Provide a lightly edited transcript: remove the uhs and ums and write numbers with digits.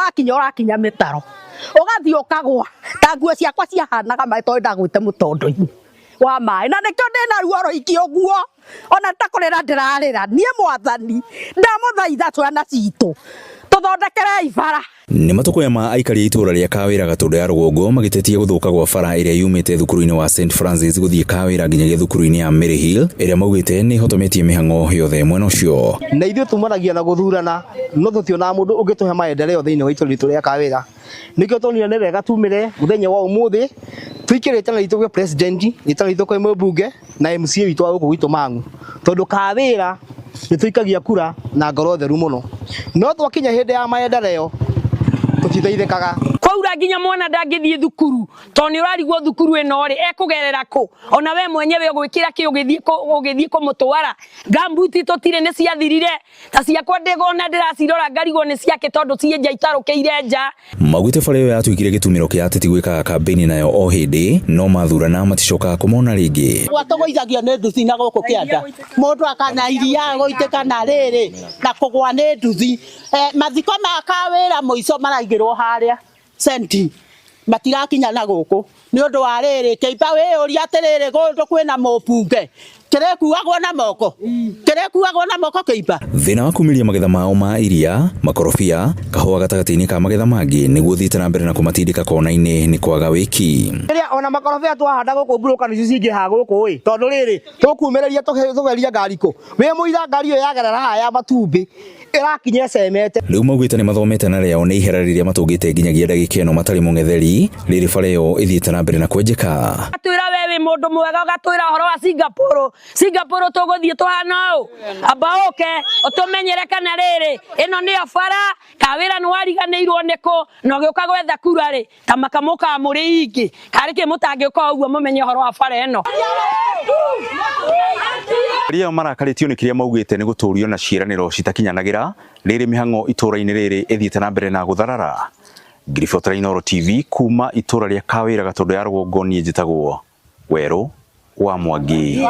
Wakinya ũrakinya mĩtaro, ũgathiĩ ũkagwa ta nguo ciakwa ciahanaga maĩ tondũ ndagwĩte mũtondo-inĩ wa maĩ, na nĩkĩo ndĩna ruo rũingĩ ũguo, ona takũrĩra ndĩrarĩra. Niĩ Mwathani ndamũthaitha, ciana citũ tũthondekerei bara. Nĩ matũkũya ma aikari a itũũra rĩa Kawĩra, Gatũndũ ya Rũgongo, magĩtetia gũthũka gwa bara ĩrĩa yumĩte thukuru-inĩ wa St Francis gũthiĩ Kawĩra nginyagia thukuru-inĩ ya Maryhill, ĩrĩa maugĩte nĩ ĩhotometie mĩhang'o yothe mwena ũcio. Na ithuĩ tumanagia na gũthurana, no tũtionaga mũndũ ũngĩtũhe maendeleo thĩinĩ wa itũũra ritũ rĩa Kawĩra. Nĩkĩo tuonire nĩ wega tumĩre mũthenya wa ũmũthĩ, tũikĩre rĩtana ritũ gwĩ president, rĩtana ritũ kwĩ mũmbunge na MCA witũ wa gũkũ gwitũ Mang'u, tondũ Kawĩra nĩ tũikagia kura na ngoro theru mũno, no twakinya hĩndĩ ya maendeleo tũtiteithĩkaga. Kwaura nginya mwana ndangĩthiĩ thukuru, tondũ nĩ ũrarigwo thukuru ĩno rĩ ekũgerera kũ. Ona we mwenyewe ũgwĩkĩra kĩ ũgĩthiĩ kũmũtwara? Gambuti tũtirĩ, nĩ ciathirire. Ta ciakwa ndĩgona ndĩracirora ngarigwo nĩ ciake, tondũ ciĩ nja, itarũkĩire nja. Maugĩte bara ĩyo yatuĩkire gĩtumĩro kĩa ateti gwĩkaga kambĩini nayo o hĩndĩ, no mathurana maticokaga kũmona rĩngĩ. Gwatũgũithagio nĩ nduthi na gũkũ kĩanda, mũndũ akana iria gũitĩka na rĩrĩ na kũgwa nĩ nduthi. Mathiko ma Kawĩra mũico maraigĩrwo harĩa senti, matirakinya na gũkũ nĩ ũndũ wa rĩrĩ kĩimba. Wĩyũria atĩrĩrĩ, kũndũ kwĩna mũmbunge kĩrĩkuagwo na moko, kĩrĩkuagwo na moko kĩimba. Thĩna wa kumĩria magetha mao ma iria, makorobia, kahũa gatagatĩ-inĩ ka magetha mangĩ nĩguo ũthiĩte na mbere na kũmatindĩka kona-inĩ nĩ kwaga wĩki. Rĩrĩa ona makorobia twahanda gũkũ, mburũka nĩcio cingĩhaga gũkũ ĩ, tondũ rĩrĩ tũkumĩrĩria tũgeria ngari kũ wĩ mũira, ngari ĩyo yagerera haha ya matumbĩ ĩrakinya ĩcemete. Rĩu maugĩte nĩ mathomete na rĩao nĩ ihera rĩrĩa matũngĩte nginyagia ndagĩka ĩno matarĩ mũng'etheri, rĩrĩ bara ĩyo ĩthiĩte na mbere na kwenjeka. Atwĩra we wĩ mũndũ mwega, ũgatwĩra ũhoro wa Singapore. Singapore tũgũthiĩ tũhana ũũ? Amba ũke ũtũmenyere kana rĩrĩ ĩno nĩyo bara Kawĩra nĩ wariganĩirwo nĩkũ na ũgĩũka gwetha kura rĩ, ta makamũkaga mũrĩ ingĩ karĩ kĩ mũtangĩũka ũguo mũmenye ũhoro wa bara ĩno. Arĩa marakarĩtio nĩ kĩrĩa maugĩte nĩ gũtũrio na ciĩranĩro citakinyanagĩra, rĩrĩ mĩhang'o itũũra-inĩ rĩrĩ ĩthiĩte na mbere na gũtharara. Ngiribotera Inooro TV kuma itũũra rĩa Kawĩra, Gatũndũ ya Rũgongo, niĩ njĩtagwo Werũ wa Mwangi.